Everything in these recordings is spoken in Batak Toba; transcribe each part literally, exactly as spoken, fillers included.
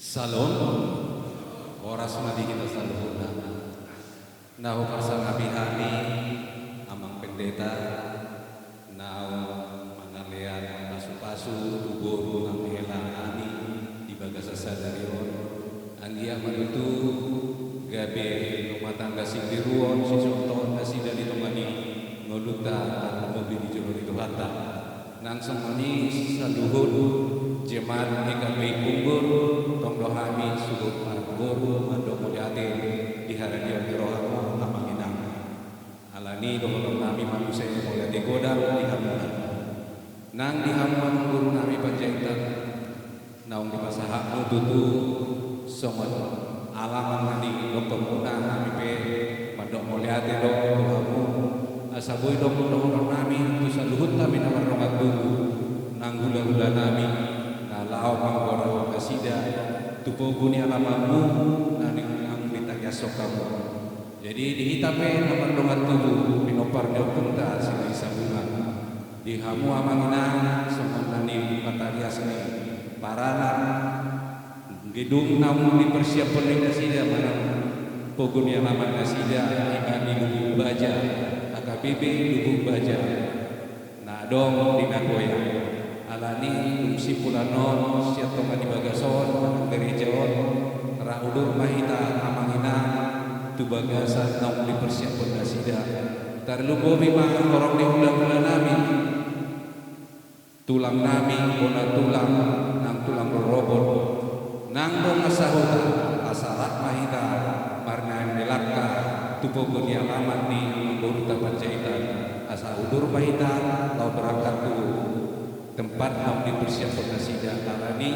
Syalom. Horas ma di hita saluhutna. Na huparsangapi hami Amang Pendeta, naung mangalehon pasupasu tu boru nang hela nami di bagasan sadari on. Anggiat ma tutu gabe rumah tangga sintiruon, sisontohon nasida di tonga ni ngolunta, tarlumobi di jolo ni Tuhanta. Nang songon i saluhut jemaat GKPI Punggur, tong do hami suhut parboru mandok mauliate di haradeon ni rohamu Amang Inang. Alani dohonon nami ma muse mauliate godang di hamuna. Nang di hamu amang boru nami Panjaitan, naung dipasahatmu tutu songon alaman na nidokkonmuna, hami pe mandok mauliate do tu hamu. Asa boi do dohonon nami tu saluhut hami na mardongan tubu, nang hulahula nami na laho manggorahon nasida tu pogu ni alamanmu na naeng ditaliashon hamu. Jadi di hita pe na mardongan tubu, pinompar ni ompunta Silahisabungan. Di hamu amang inang, songon na nipatalias ni paranak, gedung naung dipersiaphon ni nasida manang pogu ni alaman nasida, ima di Lubuk Baja, HKBP Lubuk Baja na adong di Nagoya. Alani dung simpul on sian tonga ni bagas on manang gereja on, rap udur ma hita amang inang tu bagasan naung dipersiaphon nasida. Tarlumobi ma horong ni hulahula nami, tulang nami, bona tulang, nang tulang rorobot, nang dongan sahuta, asa rap ma hita marnaeng ni langka tu pogu ni alaman ni amang boruta Panjaitan, asa udur ma hita laho berangkat tu tempat naung dipersiaphon nasida. Alani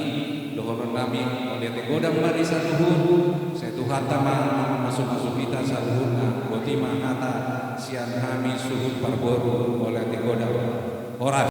dohonon nami mauliate godang ma di saluhut, sai Tuhanta ma na mamasumasu hita saluhutna. Boti ma hata sian hami suhut parboru, mauliate godang. Horas.